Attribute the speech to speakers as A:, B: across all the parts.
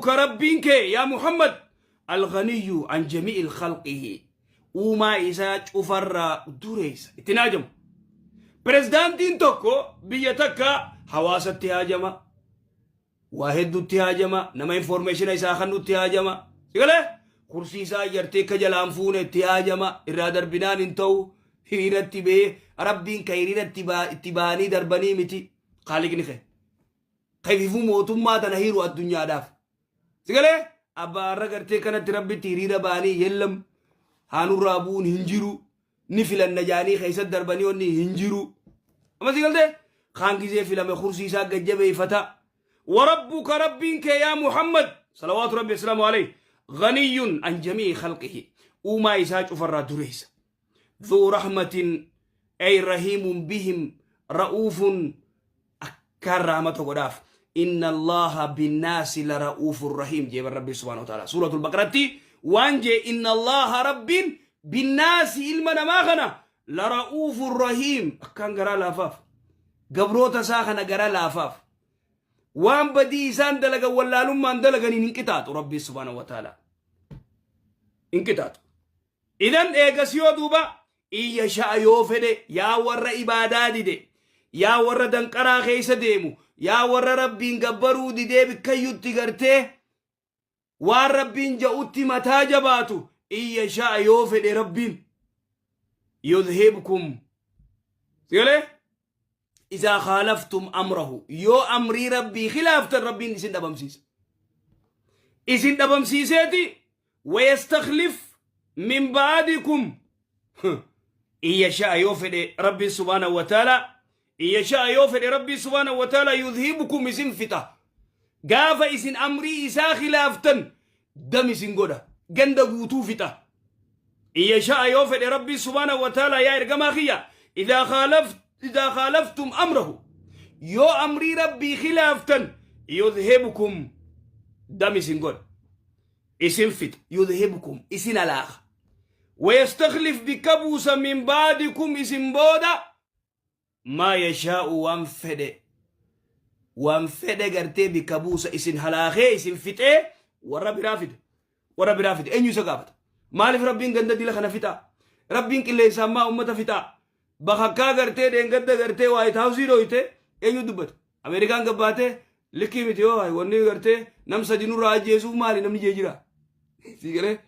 A: Ka Rabbiin kee yaa Muhammad alghaniyyu an jami'il khalqihi, uumaa isaa cufarraa dureessa, itti hin haajamu. Pirezidaantiin tokko biyya takka hawaasatti haajama, waa hedduutti haajama, nama informeeshina isaa kennutti haajama. Sigalee kursii isaa ijartee akka jalaan fuune itti haajama, irraa darbinaan hin ta'u, hiriiratti ba'ee. Rabbiin ka hiriira itti ba'anii darbanii miti. Kaaliqni kee. Kayfifuu mootummaa tana hiru addunyaadhaaf. Sigalee abbaa har'a gartee kanatti Rabbitti hiriira ba'anii yellam haanurraa bu'uun hin jiru, ni filanna jaanii keessatti darbanii onni hin jiru. Amma sigaltee kaan gizee filame kursii isaa gajjabeeffata. Warabbuka, Rabbiin kee yaa Muhammad salawaatu Rabbi asalaamu alayhi, ghaniyyun an jamii khalqihi, uumaa isaa cufarraa dureessa. Dhuu rahmatin ay rahiimun bihim ra'uufun, akkaan rahmata godhaaf. Inna Allaha binnaasi la ra'uufun rahiim jeeban Rabbi subhaanahu wa ta'ala Suuratul Baqaratti waan jee. Inna Allaha, Rabbiin, binnaasi, ilma namaa kana, la ra'uufun rahiim, akkaan garaa laafaaf, gabroota isaa kana gara laafaaf. Waan badii isaan dalagan wallaalummaan dalaganiin hin qixaaxu. Rabbi subhaanahu wa ta'ala hin qixaaxu. Idan eegas yoo duuba in yasha'a, yoo fedhe, yaa warra ibaadaa dide, yaa warra danqaraa keessa deemu, yaa warra Rabbiin gabbaruu didee bikkayyutti gartee waan Rabbiin ja'utti mataa jabaatu, in yasha'a, yoo fedhe Rabbiin, yudhibkum, sigalee izaa khaalaftum amrahu, yoo amrii Rabbii khilaaftan, Rabbiin isin dhabamsiisa. Isin dhabamsiiseeti wayastakhlif min ba'dikum. In yasha'a, yoo fedhe Rabbiin subhaanahu wa ta'ala, in yasha'a, yoo fedhe Rabbiin subhaanahu wa ta'ala, yudhibukum, isin fixa. Gaafa isin amrii isaa khilaaftan dam isin godha, ganda guutuu fixa. In yasha'a, yoo fedhe Rabbiin subhaanahu wa ta'ala, yaa ergamaa kiyya, idaa khaalaftum amrahu, yoo amrii Rabbii khilaaftan, yudhibukum, dam isin godha, isin fixa. Yudhibukum, isin alaaka. Wayastakhlif, bikka buusa, min ba'dikum, isin booda, maa yashaa'u, waan fedhe, waan fedhe gartee bikka buusa. Isin halaakee isin fixee warra biraa fide, warra biraa fide. Eenyu isa gaafata? Maaliif Rabbiin ganda dila kana fixaa? Rabbiin qilleensa ammaa ummata fixaa? Bakakkaa gartee dheengadda gartee White House dhoyte eenyu dubbata? Ameerikaan gabbaatee likkii miti yoo wanni gartee nam sadi nurraa ajjeesuuf maali namni jee jira? Sii galee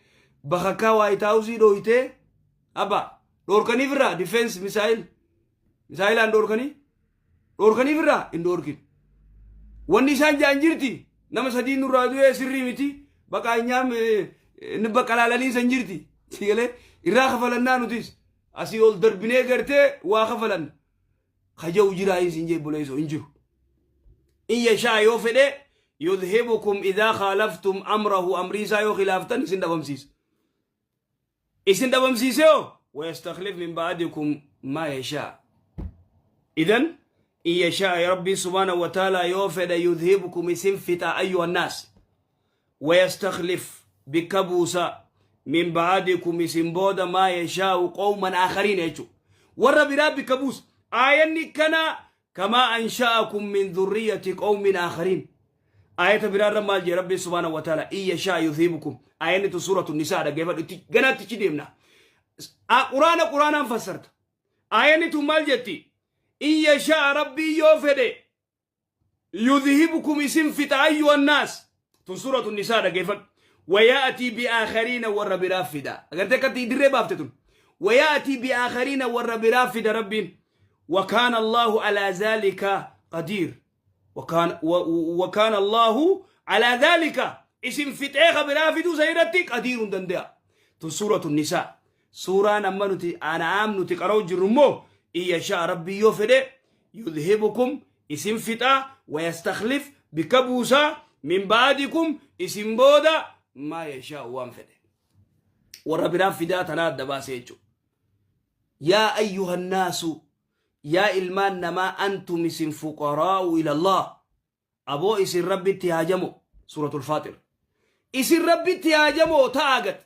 A: bakakkaa White House dhoyte abba dhoorkaniif irraa defense missile, misaayilaan dhoorkanii dhoorkaniif irraa hin dhoorkin. Wanni isaan jaan jirti, nama sadii nurraa du'ee sirrii miti, baqaa nyaam ni baqalaalanii san jirti. Sii galee irraa kafalannaa, nutis asii ol darbinee gartee waa kafalanna kaja'u jiraa hin sin jee buleessoo hin jiru. In yashaa, yoo fedhe, yudhibukum idaa khaalaftum amrahu, amrii isaa yoo khilaaftan isin dhabamsiisa. Isin dhabamsiisee hoo wayastakhlif min ba'dikum maa yashaa. Idan in yashaa, Rabbii subhaanahu wa ta'ala yoo fedhe, yudhibukum, isin fixa, ayyuha annaas, wayastakhlif, bikka buusa, min ba'dikum, isin booda, maa yashaa'u, qawman aakhariin jechuudha, warra biraa bikka buusa. Aayanni kana kamaa ansha'akum min dhurriyyati qawmin aakhariin. Ayata biraarra maal jee Rabbiin subhaanahu wa ta'ala? In yashaa yudhibukum. Ayanni tun Suuratu Nisaa dhaggeeffadhu, itti ganaatti ichi deemna. Quraana quraanaan fassarta. Ayanni tun maal jetti? In yashaa, Rabbii yoo fedhe, yudhibukum, isin fixa, ayyuha annaas. Tun Suuratu Nisaa dhaggeeffadhu. Wayaatii bi'aakhariina, warra biraa fida. Agartee akkatti dirree baafte tun. Wayaatii bi'aakhariina, warra biraa fida Rabbiin. Wakaana Allahu alaa zaalika qadiir. Wakaana Allahu alaa zaalika, isin fixee ka biraa fiduu san irratti qadiirun danda'a. Tun Suuratu Nisaa. Suuraan amma nuti An'aam nuti qara'u jirru immoo in yashaa, Rabbii yoo fedhe, yudhibukum, isin fixa, wayastakhlif, bikka buusaa, min ba'dikum, isin booda, maa yashaa, waan fedhe warra biraa fidaa. Tanaa adda baasee jechuudha. Yaa ayyuha nnaasu, yaa ilmaan namaa, antum, isin, fuqaraa'u ila Allah, aboo isin Rabbitti haajamo. Suuratul Faaxir. Isin Rabbitti haajamoo ta'aa gad.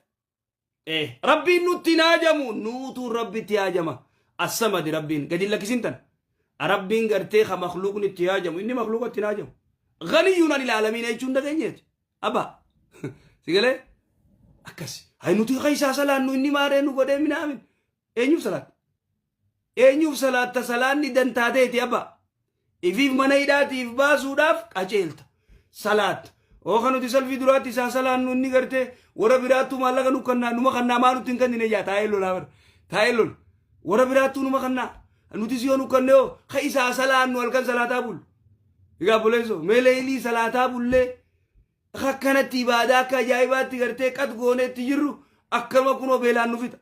A: Rabbiin nutti hin haajamu, nuutu Rabbitti haajama. Assamadi Rabbiin gadi hin lakkisin tan. Rabbiin gartee ka makluuqni itti haajamu, inni makluuqatti hin haajamu. Ghaniyyuun anil aalamiin jechuun dhageenyeeti. Aba si galee akkas hay nuti keessaa salaannu inni maaree nu godhee minaamin. Eenyuuf salaatta? Eenyuuf salaatta? Salaanni dantaateeti abba. Ifiif mana hidhaatiif baasuudhaaf qaceelta. Salaatta. Oo kan nuti salfii duraatti isaa salaannu inni gartee warra biraattuu maallaqa nu kannaa numa kannaa maa nutti hin kennine jaa taa'ee lolaa bara. Taa'ee lol. Warra biraattuu numa kannaa. Nutis yoo nu kanne hoo ka isaa salaannu halkan salaataa bullu. Egaa buleessoo mee leeylii salaataa bullee akkanatti ibaadaa akka ajaa'ibaatti gartee qat gooneetti jirru akkanuma kunoo beelaan nu fixa.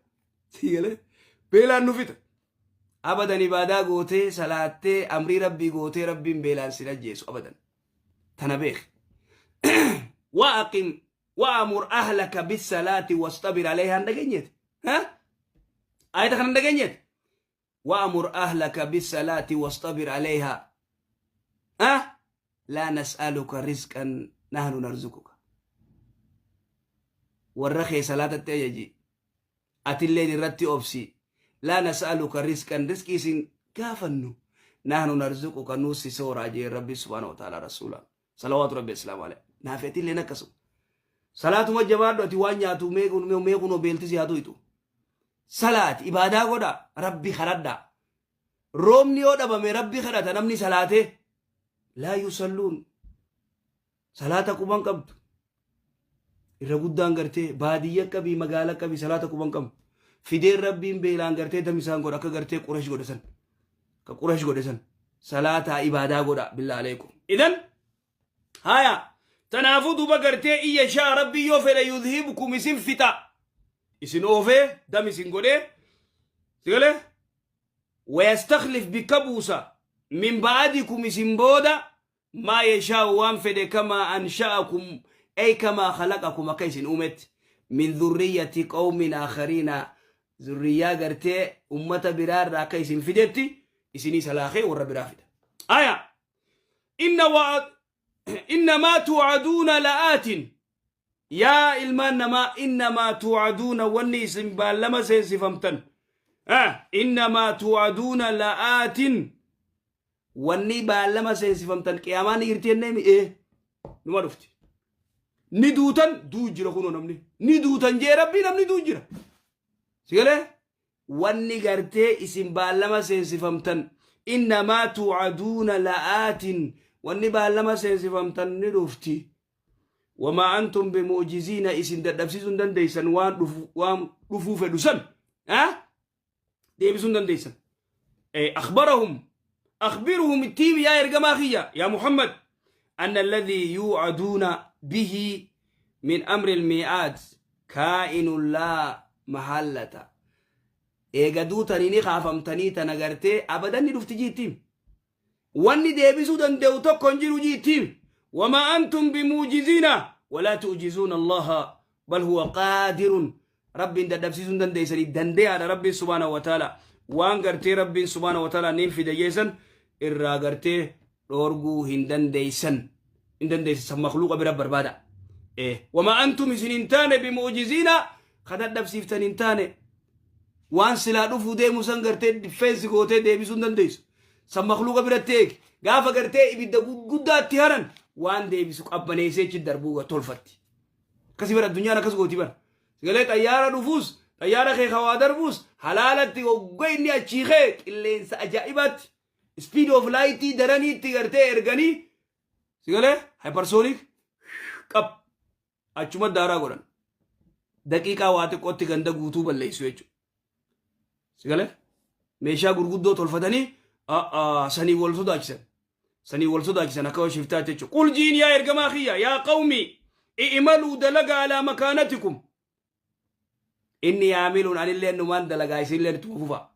A: Sii galee beelaan nu fixa. Abadan ibaadaa gootee salaattee amrii rabbii gootee rabbiin beelaan sin ajjeesu abadan. Tana beeki. Waaqim wa'amur ahlaka bissalaati wasxabir alayhaa hin dhageenyeeti. Ha? Ayata kana hin dhageenyeeti. Wa'amur ahlaka bissalaati wasxabir alayhaa. Ha? Laa nas'aluka rizqan nahnu narzuquka. Warra kee salaatatti ajaji. Atilleen irratti obsi. Laa nas'aluka rizqan rizqii isin gaafannu. Nahnu narzuquka nuu si sooraa jee Rabbi subhaanahu wa ta'ala rasuulaan. Salawaatu Rabbi islaamu alayhi. Naafi atilleen akkasuma. Salaatuma jabaadhu ati waan nyaatu mee kunoo beelti si haa tuqxu. Salaati ibaadaa godha Rabbi kadhadhaa. Roobni yoo dhabame Rabbi kadhata namni salaatee. Laa yusalluun. Salaata quban qabdu. Irra guddaan gartee baadiyya qabii magaala qabii salaata quban qabdu. Fideen Rabbiin beelaan gartee dam isaan godha akka gartee Qureesh godhe san. Akka Qureesh godhe san. Salaataa ibaadaa godha billaa aleekum. Idan haya tanaafuu duuba gartee iyya shaa Rabbii yoo fedhe yudhibkum isin fixa. Isin oofee dam isin godhee. Sigalee? Wayastakhlif bikka buusa min ba'adikum isin booda maa yashaa'u waan fedhe kamaa ansha'akum ay kamaa khalaqakum akka isin uumetti min dhurriyyati qawmin aakhariina zurriyyaa gartee ummata biraa irraa akka isin fidetti isinii salaakee warra biraa fida. Aya inna waa innamaa tuucaduuna la'aatin yaa ilmaan namaa innamaa tuucaduuna wanni isin baallama seensifamtan innamaa tuucaduuna la'aatin Wanni baallama seensifamtan qiyaamaan ni jirti jennee mi ee numa dhufti. Ni duutan duu jira kunoo namni. Ni duutan jee rabbii namni duu jira. Sigalee wanni gartee isin baallama seensifamtan innamaa tuucaduuna la'aatin wanni baallama seensifamtan ni dhufti. Wamaa antum bimu'jiziina isin dadhabsiisuu hin dandeessan waan dhufu waan dhufuu fedhu san. Deebisuu hin dandeessan. Akhbarahum akhbiruhum ittiin yaa ergamaa kiyya yaa Muhammad anna alladhii yuucaduuna bihi min amri almii'aad kaa'inun laa mahallata. Eega duutanii ni kaafamtanii tana gartee abadan ni dhufti jiittiin. Wanni deebisuu danda'u tokko hin jiru jiittiin. Wamaa antum bimuujiziina walaa tu'jizuuna Allaha bal huwa qaadirun Rabbiin dadhabsiisuu hin dandeessanii dandeeyaadha Rabbiin subhaanahu wa ta'ala waan gartee Rabbiin subhaanahu wa ta'ala niin fide jeessan irraa gartee dhoorguu hin dandeessan hin dandeessan san makluuqa bira barbaada. Wamaa antum isin hin taane bimuujiziina ka dadhabsiiftan hin taane waan silaa dhufuu deemu san gartee difeensi gootee deebisuu hin dandeessu. San makluuqa biratti eegi. Gaafa gartee ibidda guddaatti haran waan deebisu qabbaneessee achi darbuu tolfatti. Akkasii bara addunyaan akkas gooti bara. Galee xayyaara dhufuus xayyaara kee hawaa darbuus halaalatti hogga inni achii kee qilleensa ajaa'ibaatti speed of light daraniitti gartee erganii si galee hypersonic qab achuma daaraa godhan. Daqiiqaa waa xiqqootti ganda guutuu balleessu jechuudha. Si galee meeshaa gurguddoo tolfatanii sanii wal sodaachisan. Sanii wal sodaachisan akka shiftaatti jechuudha. Qul jiin yaa ergamaa kiyya yaa qawmi i'maluu dalagaa alaa makaanatikum. Inni yaamiluun anillee numaan dalagaa isinillee ittuma fufa.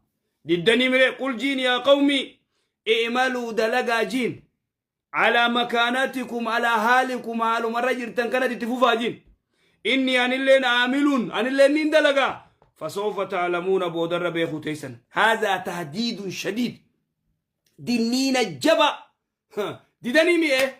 A: Diddanii miree qul jiin yaa qawmi i'maluu dalagaa jiin. Alaa makaanatikum alaa haalikum haalumarra jirtan kanatti itti fufaa jiin. Inni anilleen aamiluun anilleen niin dalagaa. Fasawfa ta'lamuuna boodarra beekuu teessan. Haazaa tahdiidun shadiid. Dinniina jabaa. Didanii mi'ee.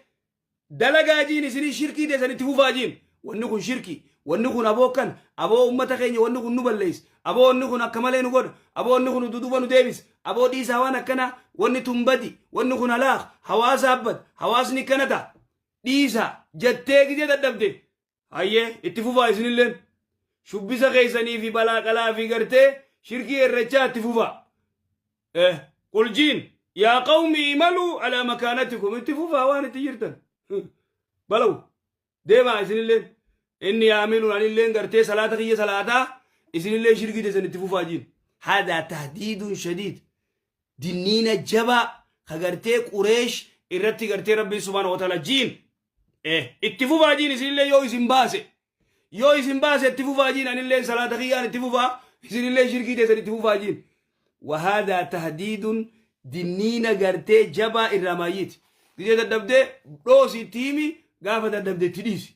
A: Dalagaa jiin isinii shirkii teessan itti fufaa jiin. Wanni kun shirkii. Wanni kun aboo kan. Aboo ummata keenya wanni kun nu balleessa. Aboo wanni kun akka malee nu godha. Aboo wanni kun duduba nu deebisa. Aboo dhiisaa waan akkanaa. Wanni tun badi. Wanni kun halaaq. Hawaasa abbad. Hawaasni akkana ta'a. Dhiisa jettee gizee dadhabde hayyee itti fufaa isinilleen shubbisa keessanii fi balaa qalaa fi gartee shirkii herrechaa itti fufaa. Eh, qul jiin yaa qawmi imaluu alaa makaanatikum itti fufaa waan itti jirtan. Balaw deemaa isinilleen inni yaamiluun anilleen gartee salaata kiyya salaataa isinillee shirkii teessan itti fufaa jiin. Haadhaa tahdiidun shadiid dinniina jabaa ka gartee Qureesh irratti gartee Rabbiin subhaanahu wa ta'ala jiin itti fufaa jiin isinillee yoo isin baase yoo isin baase itti fufaa jiin anillee salaata kiyyaan itti fufaa isinillee shirkii teessan itti fufaa jiin. Wahaadaa tahdiidun dinniina gartee jabaa irraa maayyiiti. Gizee dadhabdee dhoosi itti himi gaafa dadhabde itti dhiisi.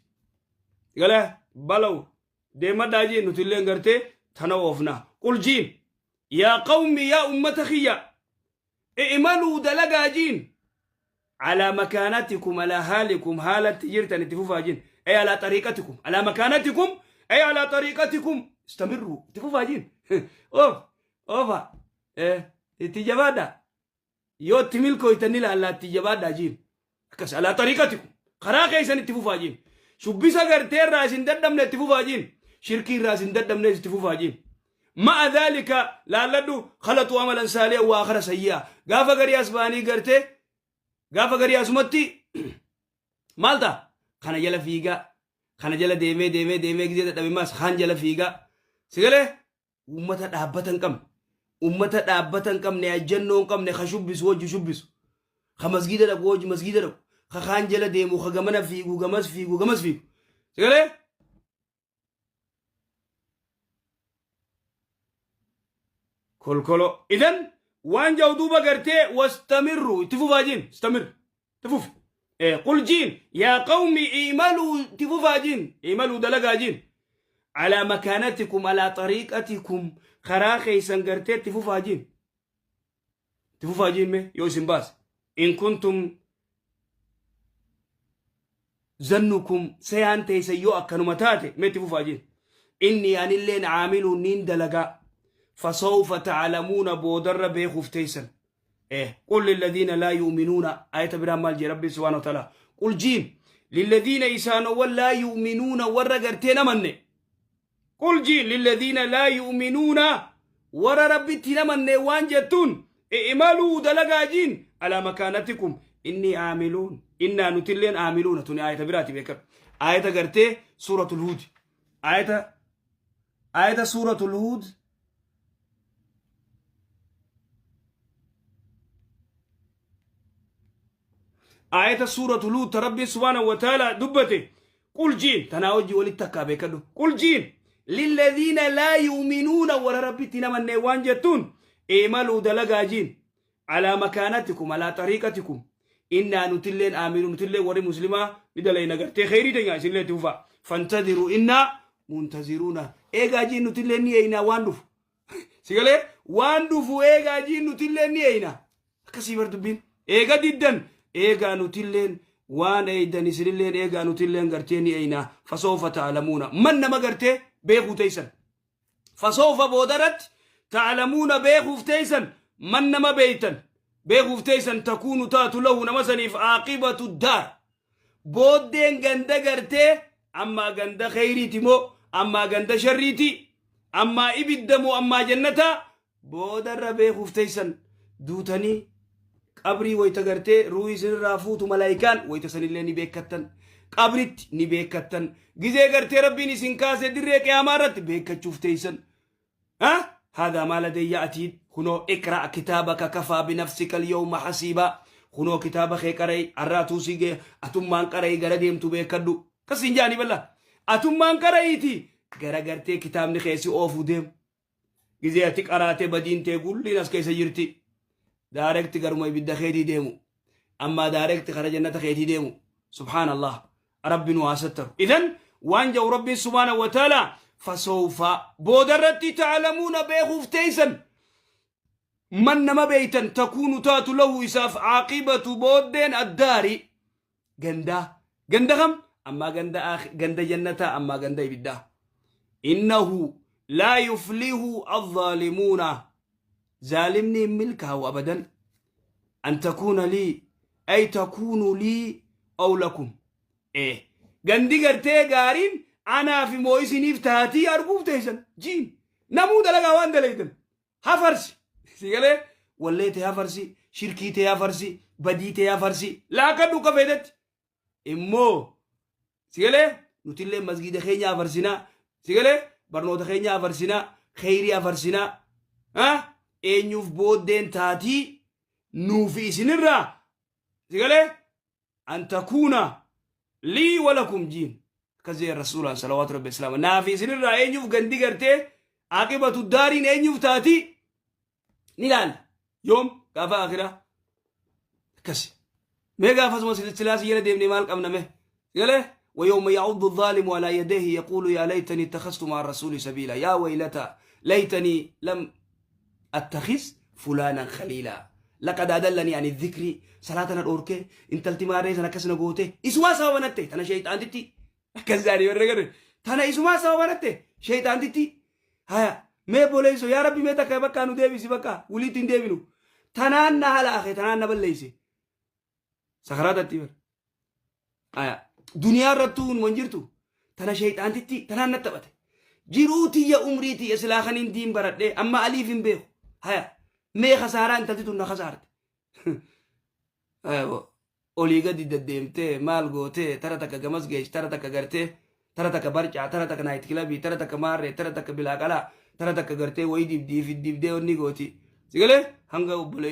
A: Galee balaw deemadhaa jiin nutilleen gartee tana oofna. Qul jiin yaa qawmi yaa ummata kiyya i'maluu dalagaa jiin alaa makaanatikum alaa haalikum haalatti jirtan itti fufaa jiin ay alaa xariiqatikum alaa makaanatikum ay alaa xariiqatikum istamirru itti fufaa jiin oof oofa itti jabaadha yoo itti milkooytan ni ilaallaa itti jabaadhaa jiin akkas alaa xariiqatikum karaa keessan itti fufaa jiin shubbisa gartee irraa isin dadhabne itti fufaa jiin shirkii irraa isin dadhabne itti fufaa jiin ma'a dhaalika laalladhu khalatu amalan saalihan waa akara sayyi'a gaafa garii as ba'anii gartee gaafa garii asumatti maal ta'a kana jala fiigaa kana jala deemee deemee deemee gizee dadhabe maas kaan jala fiigaa sigalee Ummata dhaabbata hin qabne. Ummata dhaabbata hin qabne, ajjannoo hin qabne, ka shubbisu wajji shubbisu. Ka masgiida dhaqu wajji masgiida dhaqu. Ka kaan jala deemu, ka gamana fiigu, gamas fiigu, gamas fiigu. Sigalee? Kolkolo. Idan waan jau duuba gartee wastamirru itti fufaa jiin istamir itti fufi. Qul jiin yaa qawmi imaluu itti fufaa jiin imaluu dalagaa jiin alaa makaanatikum alaa xariiqatikum karaa keeysan gartee itti fufaa jiin itti fufaa jiin mee yoo isin baase in kuntum zannukum seyaan teeysan yoo akkanuma taate mee itti fufaa jiin inni anilleen caamiluun niin dalagaa fasawfa taclamuuna boodarra beekuuf teeysan Qul lilladhiina laa yu'minuuna ayata biraan maal jee Rabbiin subhaanahu wa ta'ala qul jiin lilladhiina isaanowwan laa yu'minuuna warra gartee namanne qul jiin lilladhiina laa yu'minuuna warra Rabbitti hin amanne waan jettuun i'maluu dalagaa jiin alaa makaanatikum inni aamiluun innaa nutilleen aamiluuna tuni ayata biraati beekadhu ayata gartee suuratul huud ayata suuratul huud Aayata suuratu Luut ta Rabbiin subhaanahu wa ta'ala dubbate qul jiin tanaa wajji walitti takkaa beekadhu qul jiin lilladhiina laa yu'minuuna warra Rabbitti hin amannee waan jettuun imaluu dalagaa jiin alaa makaanatikum alaa xariiqatikum innaa nutilleen aaminu nutilleen warri muslimaa ni dalayna gartee kheyrii teenya isinillee itti fufaa fantadhiru innaa muntaziruuna eegaa jiin nutilleen ni eeynaa waan dhufu si galee waan dhufu eegaa jiin nutilleen ni eeyna akkasii bar dubbiin eega diddan eegaa nutilleen waan eeydan isinilleen eegaa nutilleen gartee ni eeynaa fasoofa ta'lamuuna man nama gartee beekuu teeysan fasoofa boodaratti ta'lamuuna beekuuf teeysan man nama beeytan beekuuf teeysan takuunu taatu lahu nama saniif aaqibatu daar Booddeen ganda gartee ammaa ganda kheyriiti moo ammaa ganda sharriiti ammaa ibidda moo ammaa jannataa boodarra beekuuf teessan duutanii qabrii wayta gartee ruuhii isinirraa fuutu malaayikaan wayta sanillee ni beekkattan qabritti ni beekkattan gizee gartee rabbiin isin kaase dirree qiyaamaa irratti beekkachuuf teessan. Ha? Haadhaa maa ladayya atiid kunoo iqra' kitaabaka kafaa binafsika alyawma hasiibaa kunoo kitaaba kee qara'i arra atuu si gee atummaan qara'i gara deemtu beekadhu akkas siin jaanii balla atummaan qara'iiti gara gartee kitaabni kee si oofuu deemu gizee ati qaraate badiin tee gulliin as keessa jirti daarekti garuma ibidda keetii deemu ammaa daarekti kara jannata keetii deemu subhaanallah Rabbi nu haa sattaru. Idan waan jedhu Rabbiin subhaanahu wa ta'ala fasawfa boodarratti ta'lamuuna beekuuf teeysan man nama beeytan takuunu taatu lahu isaaf caaqibatu booddeen addaari gandaa ganda kam ammaa ganda ganda jannataa ammaa ganda ibiddaa innahu laa yuflihu adh-dhaalimuuna zaalimni hin milkaawu abadan an takuuna lii ay takuunu lii aw lakum. Ee gandi gartee gaariin anaaf immoo isiniif taatii arguuf teessan jiin namuu dalagaa waan dalaytan hafarsi si galee wallee tee hafarsi, shirkii tee hafarsi, badii tee hafarsi, laakadhu akka feetetti immoo. Si galee nutillee masgiida keenya hafarsinaa, si galee barnoota keenya hafarsinaa, kheyrii hafarsinaa. Eenyuuf booddeen taatii nuufi isinirraa? Si galee an takuuna lii walakum jiin akkas jee rasuulaan salawaatu rabbi islaama. Naafi isinirraa eenyuuf gandi gartee aqibatu daariin eenyuuf taatii ni ilaalla yoom gaafa akiraa akkasi. Mee gaafasuma silaasii jala deemnee maal qabna mee? Galee ويوم يعض الظالم على يديه يقول يا ليتني اتخذت مع الرسول سبيلا يا ويلتى ليتني لم أتخذ فلانا خليلا لقد أدلني عن الذكر. صلاة الأوركي انت التماري سنة كسنة قوتي إسوا سوا بنتي تنا شيطان تتي كزاري ورقر تنا إسوا سوا بنتي شيطان تتي. هيا mee boleeyso yaa rabbi, mee takka bakka nu deebisi, bakka waliitti hin deebinu. Tanaan na halaake, tanaan na balleeyse sakaraatatti bar. Aya duniyaa irrattuu hin jirtu tana sheeyxaantitti tanaan na taphate. Jiruu tiyya, umrii tiyya silaa kan hin diin baradhee amma aliif hin beeku. Haya mee kasaaraa intalti tun na kasaarte. Olii gadi deddeemtee maal gootee, tara takka gamas geessi, tara takka gartee, tara takka barcaa, tara takka night club, tara takka maarree, tara takka bilaaqalaa, tara takka gartee wayii dibdii fi dibdee onni gooti. Sigalee hanga obbolee.